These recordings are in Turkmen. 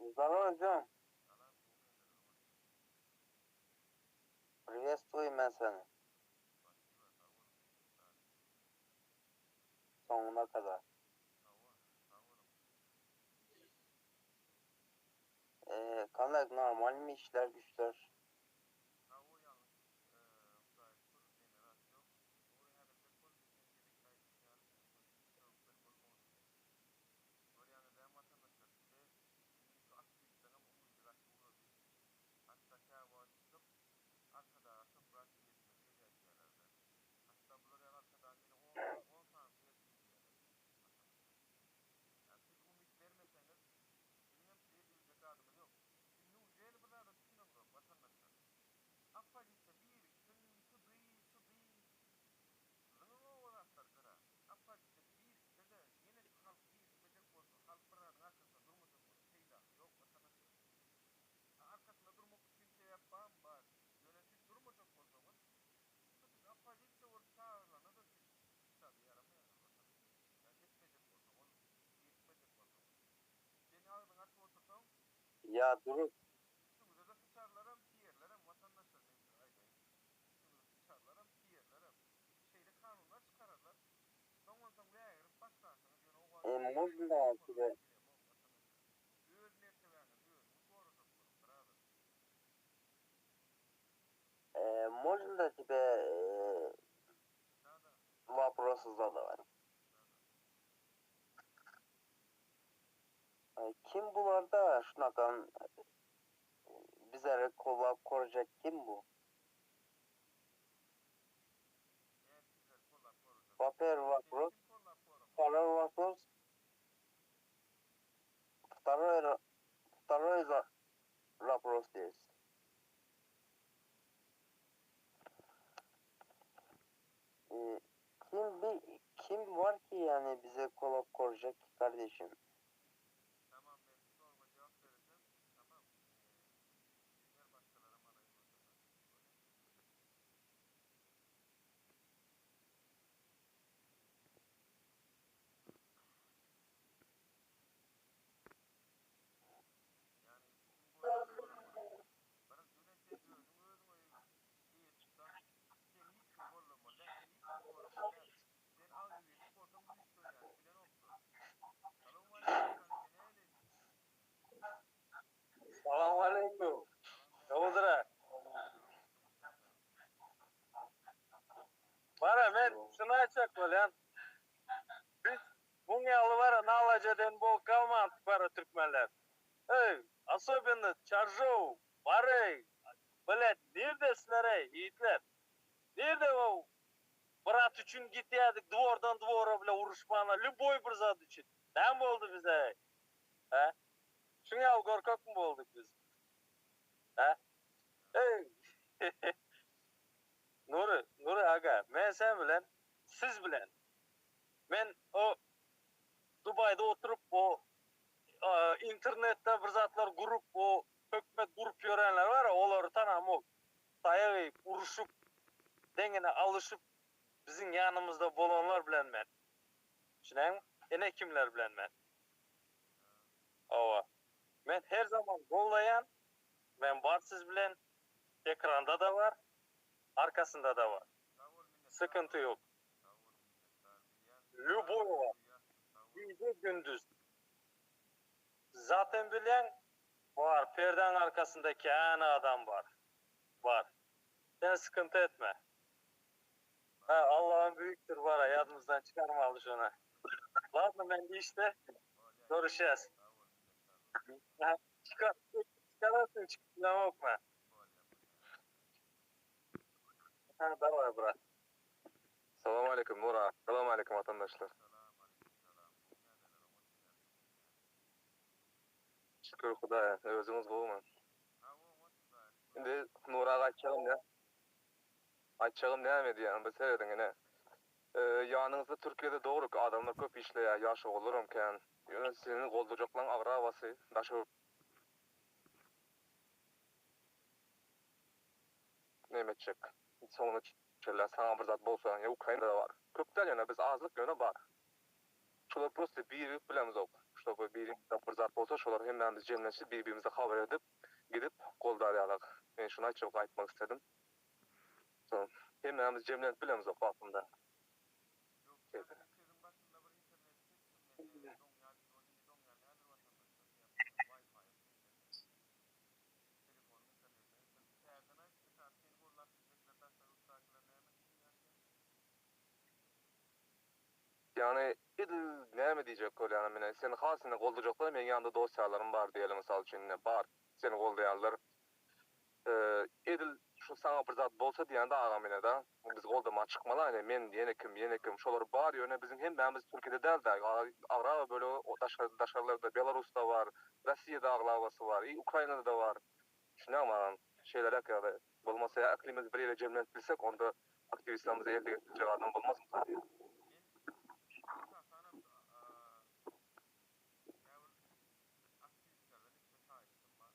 Здорово, John. Приветствую men seni. Soňuna kadar. Ee, kanka normal mi işler güçler? Ya durup e, можно тебе можно тебе вопросы задавать? Kim bularda şunakan bizleri kollap koruyacak kim bu? Во-первых, вопрос. Второй вопрос. Второй, второй вопрос есть. Ee, kim bir kim var ki yani bize kollap koruyacak ki kardeşim? Salam aleýkum. Gowudra. Bara men şuny aýtjak bolýan. Biz muň ýaly bara nalajaden bolup galmandyk bara türkmenler. Eý, особенно Çarjow, Bary, blät nirdesiler-eý, ýigitler? Nirde o brat üçin gitýädik dwordan dwora bile uruşmana, lýuboý bir zat üçin. Näme boldy bize-eý? Hä? Şuň ýaly gorkakmy bolduk biz? Hä? Eý! Nury, Nury aga, men sen bilen, siz bilen. Men o Dubaýda oturyp o internetde bir zatlar gurup o hökümet gurup ýörenler bar, olary tanamok. Taýak iýip, uruşyp, deňine alyşyp biziň ýanymyzda bolanlar bilen men. Düşünäňmi? Ene kimler bilen men. Hawa. Men her zaman gollaýan, men bar siz bilen, ekranda-da bar, arkasynda-da bar. Sykynty ýok. Lýuboý wagt, gije-gündiz. Zaten bilýäň, bar, perdäň arkasynda kän adam bar. Bar. Sen sykynty etme. Hä, Allahym büyükdir bara, ýadymyzdan çykarmaly şony. Ladno, men işde, görüşýäs. Çykar, çykararsyň, çykyp bilemok men. Hä, daway brat. Salam aleýkum Nura. Salam aleýkum watandaşlar. Şükür Hudaýa, özüňiz gowumy? Indi Nura aga aýtjagym nä? Aýtjagym näme diýýän, bir serediň ine. Ýanyňyzda Türkiýede dogry adamlar köp işleýär, ýaş ogullaram kän. Ýöne siziň goldajaklaň agrabasy daşa Neme etjek? Soňuna çenli saňa bir zat bolsa, ýa Ukrainada bar. Köp däl ýöne biz azlyk ýöne bar. Şular prosta birigip bilemizok. Ştoby birimizde bir zat bolsa şolar hemmämiz jemlenşip bir-birimize habar edip gidip goldar ýalak. Men şuny aýtjak aýtmak istedim. Şo hemmämiz jemlenip bilemizok wagtynda. Ýok häzir sözüň başynda bir interneti kesdim men doňýar diýdi ol indi doňýan däldir watandaşlar sebäp wi-fi kesdim men telefonyň internetine täzeden aýt esasy seni gollap biljekler daşary ýurtdakylar näme düşünýär sen? Ýagny edil näme diýjek bolýaňa menä seni has indi goldajaklar meň ýanymda dost ýarlarym bar diýeli mysal üçin ine bar seni goldaýanlar edil şu saňa bir zat bolsa diýende agam ine da biz goldama çykmaly ine men ýene kim ýene kim şolar bar ýöne biziň hemmämiz türkiýede dälde aglaba bölegi daşary daşarylarda belarusda bar rossiýada aglabasy bar i ukrainada da bar düşünýäňmi agam şeýleräk ýagdaý bolmasa ýa ählimiz bir ýere jemlenip bilsek onda aktiwistlerimizi elde getirjek adam bolmazmyka diýýän. Men esasanam käbir aktiwistlerden etjek haýyştym bar.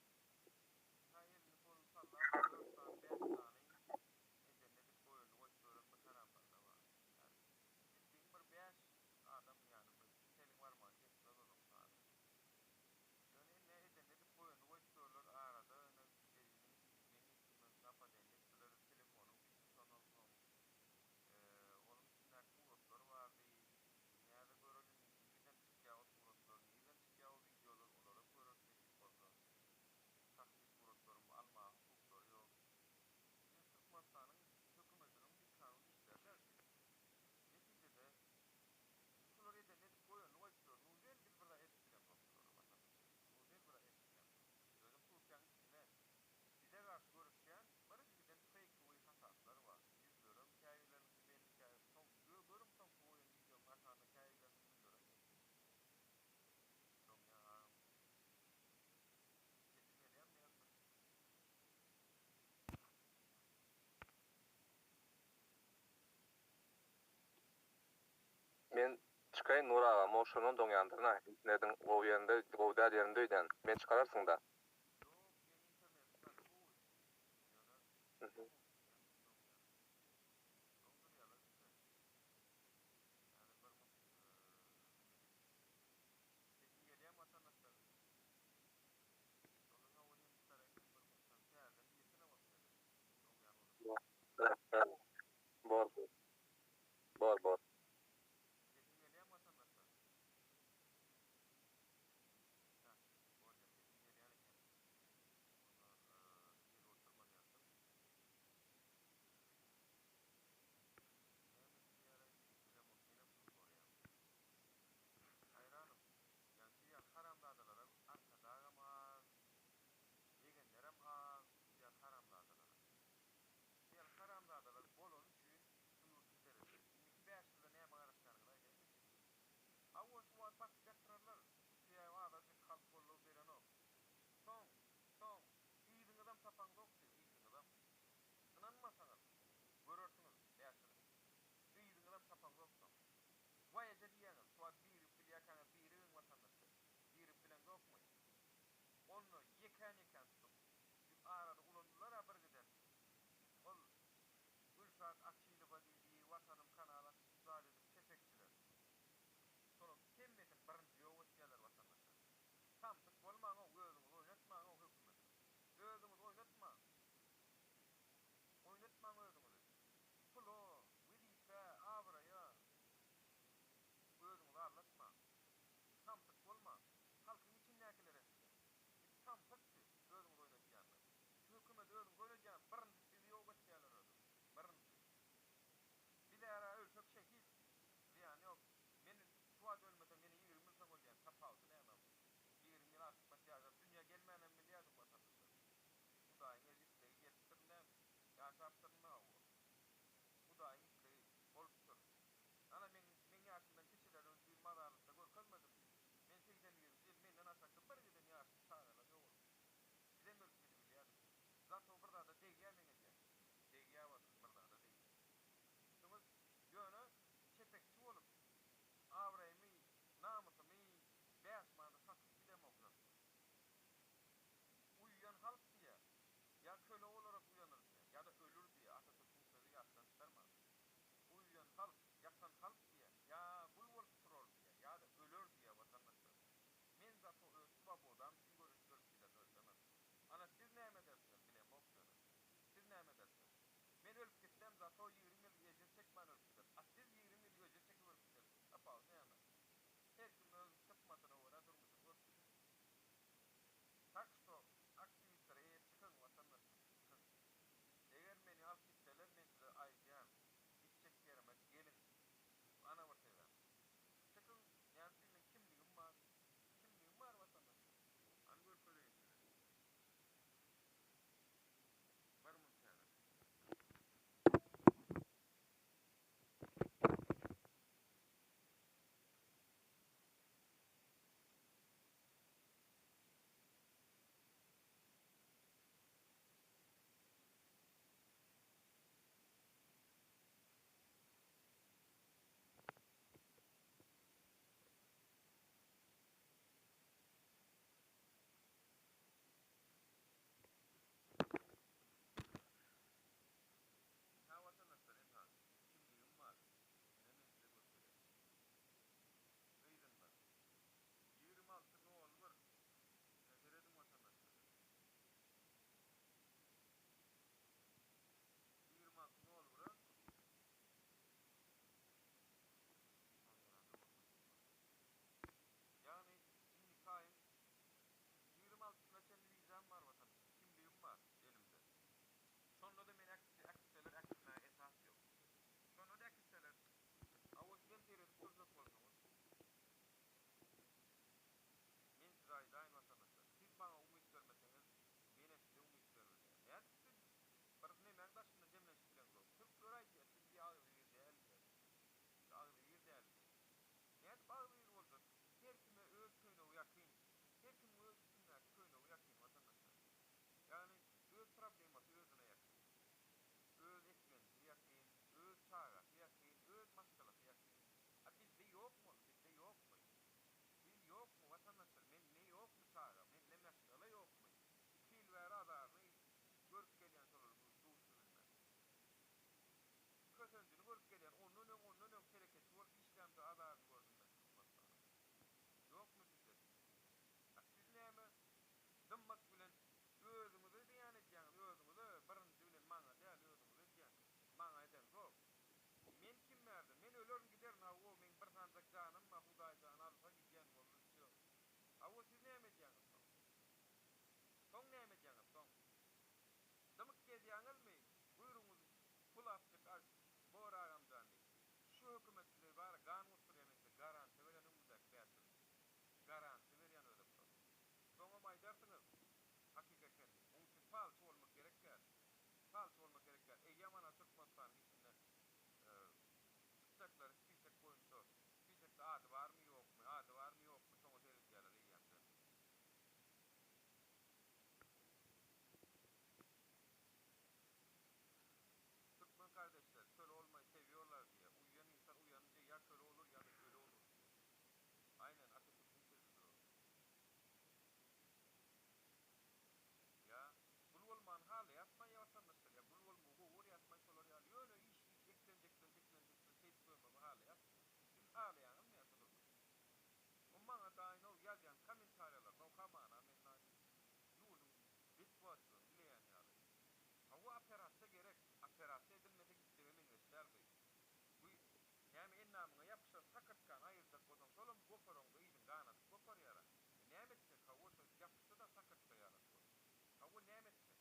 Ha elini goluny sallap dört sany bäş sany edenini edip goýanyny goýup ýören bir haramzada bar. Ýani bildigiň bir bäş adam ýani bir iki eliň barmagyny ýetmez olaň sany. Ýöne indi edenini edip goýanyny goýup ýörler arada ýöne biriniň meň üstüme napadeniýe etdiler telefonym gitdi şondan soň onuň içindäki suratlar bardy dünýäde göreli nirden çykýa o suratlar nirden çykýa o wideolar olaram göreris nesip bolsa şahsy suratlarymy almaga hukuklary ýok indi Türkmenistanyň hökümetiniň bikanun işleri däl şu netijede Indi şular edenini edip goýanyny goýup ýör. Nuzel biz bir zat edip bilemzok şulara watandaşlar. Nuzel bir zat edip bilemzok. Özem Türkiýäň içinde bize garşy göreşýän bir giden feýkowyý hasaplar bar. Ýüzlerem käbirleriniňki belli käbir soň görüň soňky goýan wideomyň aşagynda käbirleriniň ýüzlerem belli. Doňýa agam. Sesim gelýärmi ýazdyr. Men çykaýyn Nur aga mo şondan doňýandyryn-a internediň gowy ýerinde gowy däl ýerinde öýdýän men çykararsyňda. Ýok meň internetim gaty gowy ýöne doňýar doňdurýalar bizde häzir bir mut sesim gelýämi watandaşlar şondan soň welin çykaraýyn men bir mutdan täzeden girsene bolsa gerek doňýan bolsa. Bor bor bor bor. Sesim gelýämi watandaşlar. Hah bolýa sesim gelýän eken. Onda ýerde oturman ýatyp. Näme diýýäraý bilemok menem şuny soraýan. Haýranym. Ýani şu ýaly haramzadalara arkadagam az, ýegenlerem az şu ýaly haramzadalara. Şu ýaly haramzadalar bolany üçin şu ýurt şu derejede. Indiki bäş ýylda näme garaşýanyňyzy aýdaýynmy size? Hawa şu wagt basyp ýatyrarlar. Sebäbi azajyk halk goldaw berenok. Soň, soň, yzyňyzam tapaňzok siz, yzyňyzam. Ynanmasaňyz, görersiňiz bäş ýylyň içinde. Yzyňyzam tapaňzok soň. Waý eje diýýäňiz, şu wagt birigip bilýärkäňiz birigiň watandaşlar. Birigip bileňzokmy? Onda ýekän-ýekän tutup, şu arada ulandylar-a birgiden. Ol Gülşat Açylowa diýdi, Watanym kanal açyp zat edip çepekçiler. Şolaň hemmesini birinji ýok etýärler watandaşlar. Samsyk bolmaň-ow özüňizi oýnatmaň-ow hökümete. Özüňizi oýnatmaň. Oýnatmaň özüňizi. Pula, wezipä, abraýa özüňizi aldatmaň. Samsyk bolmaň. Halkyň içindäkilere diýýän. Siz samsyk siz, özüňizi oýnatýanlar. Şu hökümeti özüňiz oýnadýan birinji sizi ýok etýärler özem. Birinji. Biz ära ölsek şehit. Zyýany ýok. Men şu wagt ölmesem ýene 20 ýyl soň ölýän. Tapawudy näme muň? 20 ýyl artykmaç ýaşap dünýä gelmänem bilýärdim watandaşlar. Hudaýyň el islegi gelipdirin dämi? Ýaşapdyryn hawa. Hudaýyň islegi bolupdyr. Ana meň meň ýaşymdan kiçileri düýn mazarlykda görkezmedimmi? Men 81-nji ýyl menden aşakda bir giden ýaşly çagalar ýok ol. Bizem ölüp gidibilýärdik. Zato bir zada degýär meň edýän işim. Degýär watan bir zada degýär. Düşdüňiz? Ýöne çepekçi bolup abraýymy, namysymy bäş manada satyp bilemok zato. Uýuýan halk diýýär. Ýa köle olarak uýanar diýýär, ýa-da ölür diýýär. Atatürküň sözi ýatdan çykarmaň. Uýuýan halk, ýatan halk diýýär, ýa gul bolup turar diýýär, ýa-da öler diýýär watandaşlar. näme edersiňiz? Men ölüp gitsem zato 20 ýyl ejir çekmän ölüp giderin. A siz 20 ýyl ejir çekip ölüp gidersiňiz. Tapawudy näme? Her kim öz kysmatyna görä durmuşyny görüp gider. Tak şto aktiwistlere eýe çykyň watandaşlar çykyň. Eger meni alyp gitseler men size aýdýan gitjek ýerime geliň. Bu ana bir sebäp. Çykyň näme üçin meň kimligim bar. Kimligim bar watandaşlar. Hany görkezeýin size. Bir munt häzir. Ynha watandaşlar ynha, kimligim bar, ine men size görkezýän. Yzynda. 26 nol bir. Ine serediň watandaşlar. 26 nol bire. Ýagny indiki aýyň 26-syna çenli wizam bar watandaşlar, kimligim bar elimde. Şonda-da meni äkitseler äkitmäge esas ýok. Şonda-da äkitseler, hawa sizem seredip durjak bolsaňyz, men size aýdaýyn watandaşlar, siz maňa umyt bermeseňiz, menem size umyt berbilýän. Nädip siz bir nemäň daşynda jemlenişip bileňzok? Türkler aýdýar, siz diýýär agzybir däl diýýär. Siz agzybir däl diýýär. Nädip agzybir boljak? Her kime öz köýnegi ýakyn. Her kimiň öz üstündäki köýnegi ýakyn watandaşlar. Ýagny öz problemasy özüne ýakyn. Öz eklenji ýakyn, öz çagasy ýakyn, öz maşgalasy ýakyn. A bizde ýokmy ol? Bizde ýokmy? Biz ýokmy watandaşlar? Mende ýokmy çaga? Mende maşgala ýokmy? Iki ýyl bäri azaryny görüp gelýän şolar duşy bilmän. Kösenjini görüp gelýän, ondan öň, ondan öň telekeçi bolup işlämde azaryny gördüm men Türkmenistanyň. Ýokmy sizde? A siz näme dymmak bilen özüňize zyýan edýäňiz, özüňize, birinji bilen maňa däl, özüňize edýäňiz. Maňa edeňzok. Men kim bärde? Men ölerin giderin, hawa, meň bir sanjak janym bar, Hudaý jany alsa gidýän boldy, wsýo. Hawa, siz näme edýäňiz soň? Soň näme edýäňiz soň? Dymyk gezýäňizmi? Buýrugyňyz bulapjyk aş, bor agamjan diýip. Şu hökümet size bar gan gusdurýar men size garantiýa berýän öňümizdäki bäş ýyl üçin. Garantiýa berýän özem şol. Soňam aýdarsyňyz hakyk eken diýip. Oň üçin palçy bolmak gerek däl. Palçy bolmak gerek däl. Eýýäm ana Türkmenistanyň içinde çykjaklary spisek boýunça spisekde ady barmy ýokmy, ady barmy ýokmy şoňa seredýärler eýýämden. Türkmen kardeşler köle olmaý sewiyorlar diýe uýuýan insan uýanynca ýa köle olur ýa-da öli olur diýe. Aýnen Atatürküň sözüdir o. Ýa gul bolmany halaýasmaý ýa watandaşlar ýa gul bolmagy gowy görýäsmaý şolar ýaly ýöne iş iş eklenç eklenç eklenç eklenç şeýdip görmegi halaýasmy? Siz halaýaňyzmy ýa şo durmuşy? O maňa daýnow ýazýan kommentariýalaryny okamana men ýurduň betbagtçylygyny dileýän ýaly. Hawa operasiýa gerek. Operasiýa edilmese gitjege meňzeş däl bu. Bu näme endamyňa ýapyşan sakyrtgany aýyrjak bolsaň şolam goparaňda yzyň ganadyp goparýara. E näme etjek hawa şo ýapyşdy-da sakyrtga ýalak bolup. Hawa näme etjek.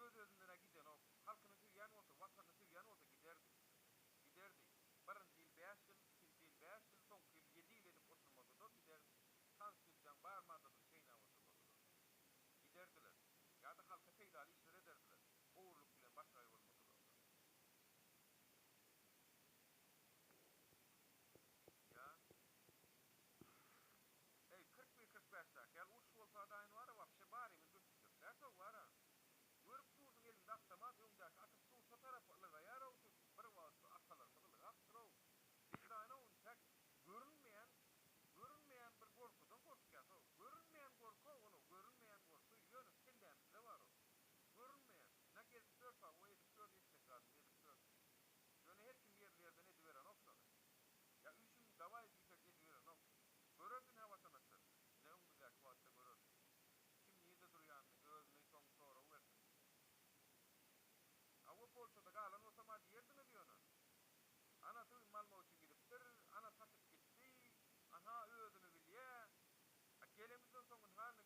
Öz özündenä gidenok. Halkyny söýýän bolsa, watanyny söýýän bolsa giderdi. Giderdi. Birinji ýyl bäş ýyl, ikinji ýyl bäş ýyl, soňky ýyl ýedi ýyl edip oturmasa-da giderdi. Konstitusiýaň bar maddasyny çeýnäp oturmasa-da. Giderdiler. Ýa-da halka peýdaly işler ederdiler. Ogurlyk bilen başagaý bolmasalar-da. Ýa. Eý, 41, 45-däki ýaly uruş bolsa daýyn bar-a, wapşe barymyz götürjek däl-ow, bar-a. Görüp dursuň elinde awtomat öňdäki atyp dur şo tarapa ylgaýar-ow şu bir wagt şu atalarymyz ylgapdyr-ow. Biz daýyn-ow intäk görünmeýän Görünmeýän bir gorkudan gorkýas-ow. Görünmeýän gorky-ow ol-ow, görünmeýän gorky, ýöne kellämizde bar-ow. Görünmeýän. Na gezip ýörse, o edip ýör, etjek zadyny edip ýör. Ýöne her kim ýerli-ýerden ediberenok şony. Ýa üýşüň, dawaý diýsek ediberenok. Görersiň hä watandaşlar, ine öňümizdäki wagtda görersiň. Kim nirde durýanyny özüne soň sorag bersin. Polşada galan bolsam-a diýerdiňiz ýöne. Ana süýüm almak üçin gidipdir, ana satyp gitdi, anha özüni bilýä. A gelemizden soň ynha indi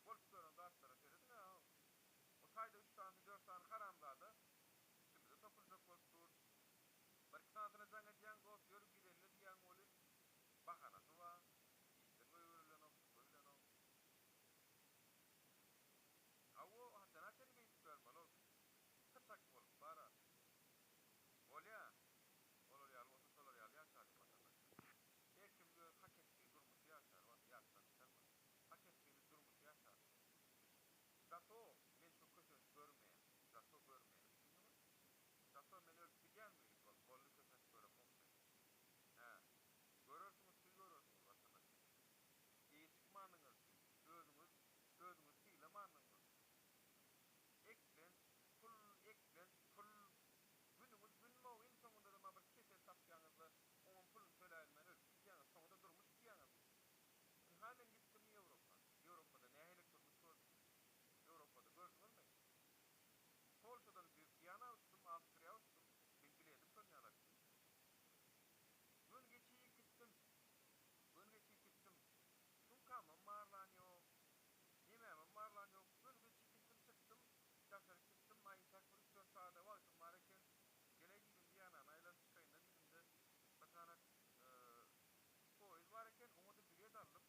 bolup ýören zatlara serediň-ä. O taýda üç sany, dört sany haramzada üstümize topuljak bolup dur. Birki sanysyna jaň edýäň, dost ýör gideli diýýäň welin, bahanasy bar, işden goýberilenok, şu goýulanok. Hawa, haçana çenli beýdip ýörmeli-ow biz? Pyçak bolup bar-a. Bolýa. Olar ýaly bolsa şolar ýaly ýaşalyň watandaşlar. Her kim öz hak etdigi durmuşy ýaşar, ýatdan çykarma. Hak etdigimiz durmuşy ýaşarys. Zato men şo kösenç görmeýän. Zato görmeýän. Düşündiňmi? Zato men ölüp gidýänmi? Boldy kösenç göremok men. Hä. Görersiňiz siz görersiňiz watandaşlar. Eýe çykmandyňyz üçin, özüňiz özüňizi sylamandygyňyz üçin. Eklenç, pul, eklenç, pul. Günüňiz günmow, iň soňunda-da maňa bir kesel tapýaňyzda, oňam puluny töläbilmän ölüp gidýäňiz, soňa-da durmuş diýýäňiz. Ynha men gitdim Ýewropa. Ýewropada nähili durmuş gördüm. Ýewropada gördüňizmi? Polşadan Wýena uçdum, Awstriýa uçdum. Meň biledim şol ýalak. Gün geçip gitdim. Gün geçip gitdim. Sumkamam barlan ýok. Nemämem barlan ýok. Gün geçip gitdim, çykdym. Daşaryk gitdim. Aýynçak bir üç-dört sagada wagtym bar eken. Geleý diýdim, Wiýanany aýlanyp çykaýyn-da diýdim-de, bir sany poýez bar eken, oňa-da bilet aldym.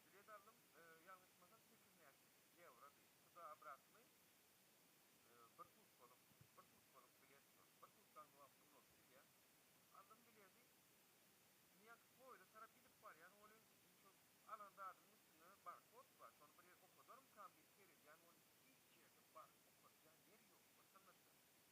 Bilet aldym, ýalňyşmasam sekiz näçe ýewrody. Tuda-obratnyý bir sutkalyk, bir sutkalyk bilet şol. Bir sutkaň dowamynda ulalyp gidýär. Aldym bileti. Indi ýaňky poýeza tarap gidip barýan welin, indi şo alan zadymyň üstünde barkod bar, şony bir ýer okadarmykam diýip seredýän welin, hiç ýerde bar okadýan ýer ýok, watandaşlar.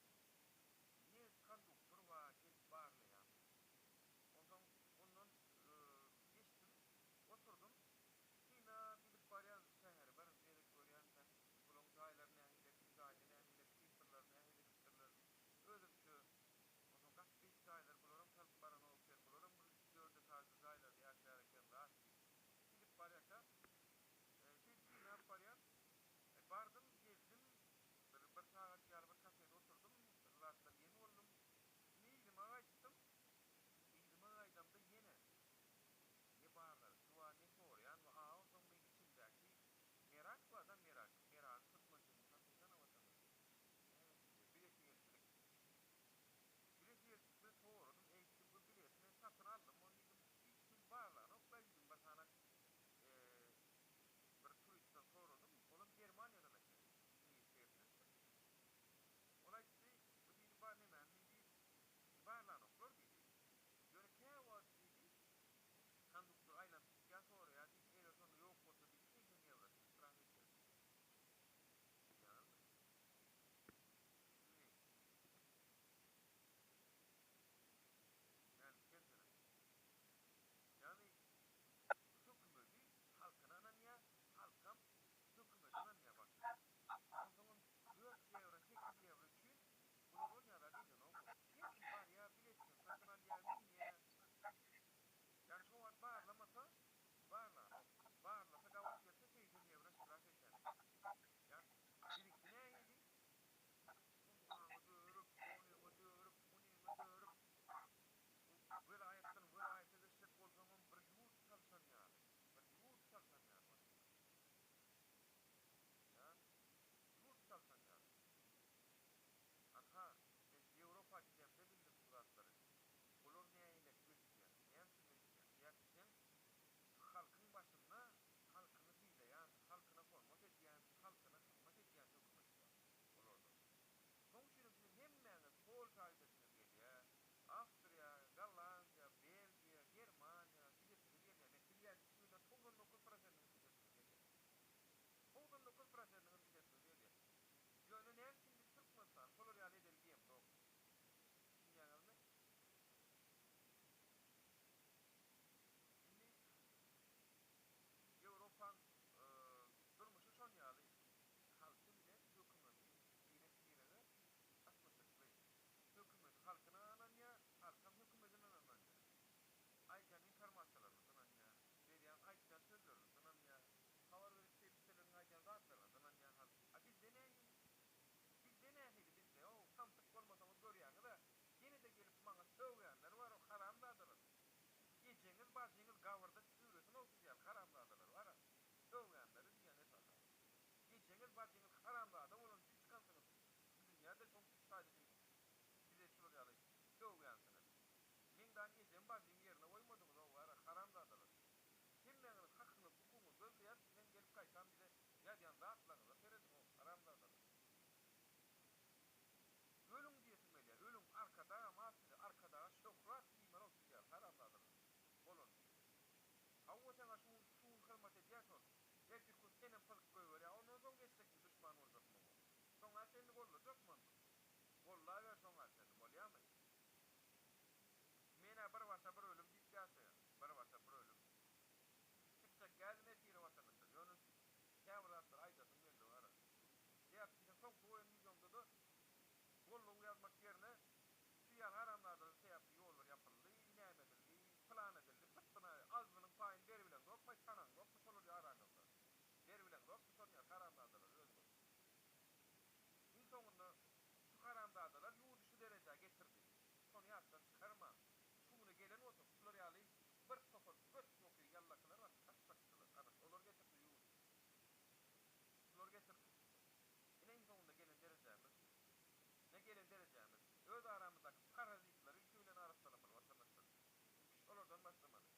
Ejeňiz bajyňyz haramzada bolany üçin çykansyňyz siz. Şu dünýäde şoň üçin şu taýda siz bize şular ýaly sögýänsiňiz. Meň daýym ejem bajymy ýerine goýmadyňyz ow ara haramzadalar. Hemmäňiziň hakyňyz hukugyňyz gözleýäs sizem gelip gaýtam bize ýazýan zatlaryňyza serediň ow haramzadalar. Ölüň diýesim gelýär ölüň arkadagam az size arkadaga şöhrat diýmeli ow siz ýaly haramzadalar. Bolany. Hawa saňa şu gün şu gün hyzmat edýär şol. Ertir gün senem pyzyp goýberýär ondan soň geçjekmi duşman boljakmy oňa. Şoňa çenli gollajakmy onda. Gollaber şoňa çenli bolýamy. Menä bir başa bir ölüm diýip ýaşaýan. Bir başa bir ölüm. Çykjak geldim efire watandaşlar ýöne käbir zatlary aýdasym geldi bara. Sebäp diýseň soňky goýan wideomda-da goldaw ýazmak ýerine şu ýaly haramzadalar sebäpli ýollar ýapyldy, näme edildi, pylan edildi, pytdyna agzynyň paýyny beribileňzokmaý, tanaňzokmy şolary araňyzda? Beribileňzokmy şony ýaly haramzadalar özüňiz? Iň soňunda şu haramzadalar ýurdy şu derejä getirdi. Şony ýatdan çykarmaň. Şu güne gelen bolsak şular ýaly bir topar göt boky ýallakylar bar, taşşakçylar, ana şolar getirdi ýurdy. Şular getirdi. Ine iň soňunda gelen derejämiz şu. Ine gelen derejämiz. Öz aramyzdaky parazitleri ilki bilen arassalamaly watandaşlar. Ilki şolardan başlamaly.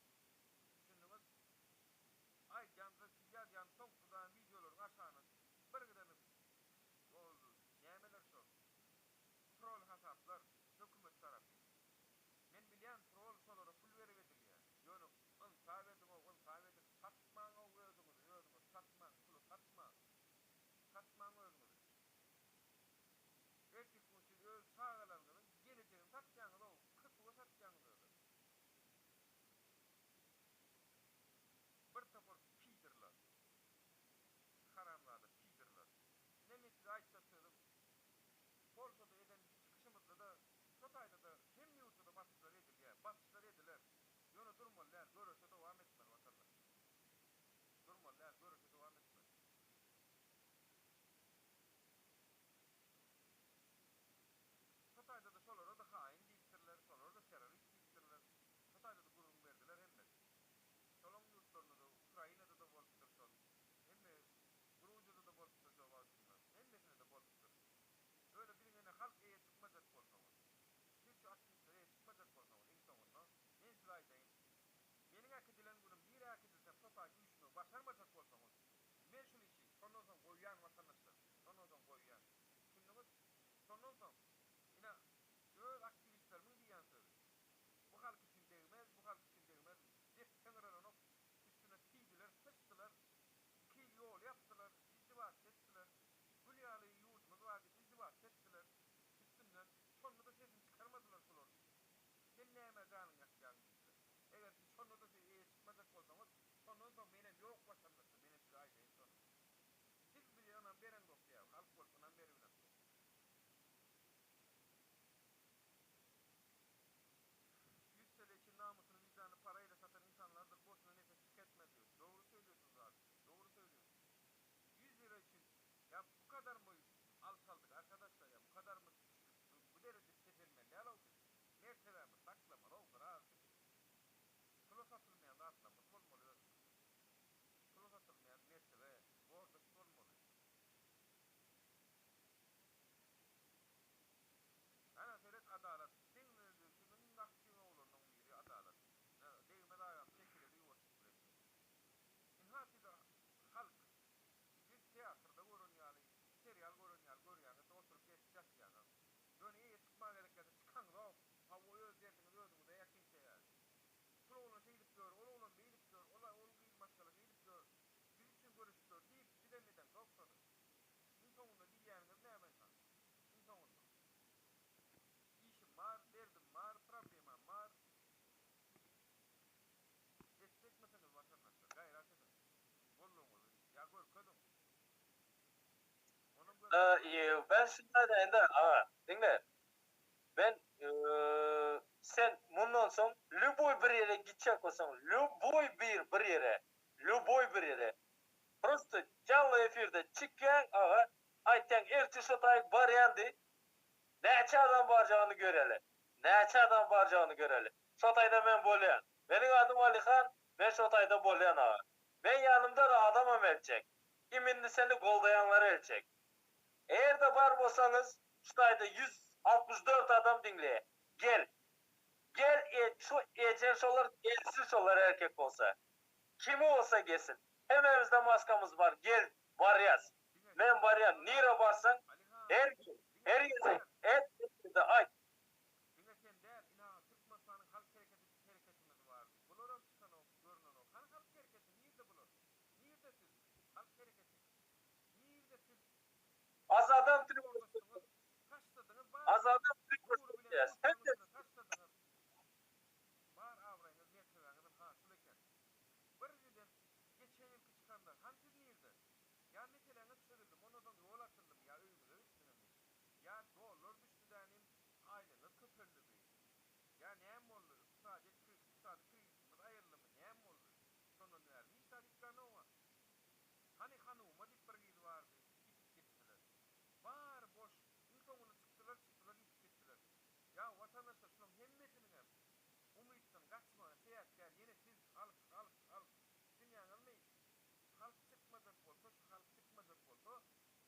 Düşündiňiz? Aýdýan siz ýazýan soňky wideolaryň aşagyna bir giden ol nämeler şol trol hasaplar hökümet tarapy. Men bilýän trol şolara pul berip edilýär. Ýöne ynsap ediňow ynsap ediň satmaňow özüňizi özüňizi satmaň puly satmaň. Satmaň özüňizi. Ertir gün siz öz çagalaryňyzyň gelejegini satýaňyzow köpüge satýaňyz özem. Bir topar pidorlar. Haramzada pidorlar. Ine men size aýtjak sözüm. Polşada eden çykyşymyzda-da şo taýda-da hemme ýurtda-da basyşlar edilýär. Basyşlar ediler. Ýöne durmaly däl, göreşe dowam etmeli watandaşlar. Durmaly däl, göreşe dowam etmeli. Şo taýda-da şolara-da haýyn diýipdirler, şolara-da terrorist diýipdirler. Şo taýda-da gürrüň berdiler hemmesi. Şolaň ýurtlarynda-da, Ukrainada-da bolupdyr şol. Hemme Gruziýada-da bolupdyr şo wagtynda. Hemmesinde-de bolupdyr. Ýöne biziň ene halk eýe çykmajak bolsaňyz, siz şu aktiwistlere eýe çykmajak bolsaňyz iň soňunda men size aýdaýyn, meniň äkidilen günüm nirä äkidilsem şo taý üýşmegi başarmajak bolsaňyz, men şul işi şondan soň goýýan watandaşlar, şondan soň goýýan. Düşündiňiz? Şondan soň, ine, öz aktiwistlerimiň diýýän sözi, Bu halk üçin degmez, bu halk üçin degmez, depseň yralanok, üstüne siýdiler, syçdylar, iki ýyl ýol ýapdylar, izdiwatça etdiler, gül ýaly ýurdumyz bar diýip izdiwatça etdiler, üstünden, şonda-da sesini çykarmadylar şular. Sen nämä janyňy ýakýaň diýdiler. Eger siz şonda-da siz eýe çykmajak bolsaňyz, şondan soň menem ýok watandaşlar, menem size aýdaýyn şony. Siz bize ynam bereňzok diýýär, halk bolup ynam beribilemzok. 100 TL için namusunu vicdanını parayla satan insanlardır boşuna nefes tüketme diyor. Doğru söylüyorsunuz abi. Doğru söylüyorsunuz. 100 lira için ya bu kadar mı alçaldık arkadaşlar ya bu kadar mı düştük bu, bu derece seçilmeli ya biz. Mertebemiz saklamalı o biraz. Pula satylmaýan zatlarymyz bolmaly özümizde. Pula satylmaýan mertebe, gordost bolmaly. Ana seret Adalat seň siziň aktiw oglanlaň biri Adalat. Degmez agam çekileli ýuwaşlyk bilen diýdi. Ynha siz halk siz teatrda gören ýaly serial gören ýaly görýäňiz oturyp geçip ýatýaňyz. Ýöne eýe çykmaga gerek gelse çykaňzok. Hawa öz derdiňizi özüňize ýakyň sebäbi. Şul oglan şeýdip ýör, ol oglan beýdip ýör, ol ol gyz maşgala şeýdip ýör, biz üçin göreşip ýör diýip sizem edeňzok şony. Iň soňunda diýýäniňiz näme ynha? Iň soňunda. Işim bar, derdim bar, problemam bar. Etjekmisiňiz watandaşlar, gaýrat ediň. Gollugyňyzy ýa görkeziň. Onam görkezmeseňiz. Ben şuny aýdaýyn-da, aga, diňle. Ben sen mundan soň lýuboý bir ýere gitjek bolsaň, lýuboý bir bir ýere, lýuboý bir ýere prosto janly efirde çykýaň aga, aýtýaň ertir şo taýyk barýan diý, näçe adam barjagyny göreli, näçe adam barjagyny göreli. Şo taýda men bolýan. Meniň adym Alyhan, men şo taýda bolýan aga. Men ýanymda-da adamam eltjek. Imindi seni goldaýanlara el çek. Eger-de bar bolsaňyz, şu taýda 164 adam diňleýär. Gel. Gel e, şu ejen şolar gelsin şolar erkek bolsa. Kimi bolsa gelsin. Hememizde maskamyz bar. Gel, barýas. Diňe Men barýan. Nire barsaň, Alihan, her gün, diňe her sen gezek däl. et, et, aýt. Diňe sen däl, ina Türkmenistanyň halk hereketi hereketimiz bardy. Bularam çykanok, görnenok. Hany halk hereketi, nirde bular? Nirde siz? Halk hereketi. Nirde siz? Azadam Gordaşdyňyz, taşladyňyz bar Azadam Nury bilen Yes. Hem de dostlugyňyzy taşladyňyz. Bar abraýyňyz, mertebäňiz ynha şul eken. Birinjiden, geçen ýylky çykanda, hany siz nirde? Ýa meseläňiz çözüldimi, ondan soň ýol açyldymy, ýa öýüňize gitdiňizmi? Ýa dollar düşdi dänim, aýlygyňyz köpeldimi? Ýa näme boldy, ykdysadyýet ykdysady krizisimiz aýryldymy, näme boldy? Şondan bäri hiç zat üýtgänok-a. Hany Hanuma diýip bir gyz bardy, ýitip gitdiler. Bary boş, iň soňunda çykdylar, çykdylar, ýitip gitdiler. Ýa watandaşlar şulaň hemmesiniňem umytdan gaçmagyna sebäpkär ýene siz, halk, halk, halk. Düşünýäňizmi? Halk çykmajak bolsa, şu halk çykmajak bolsa,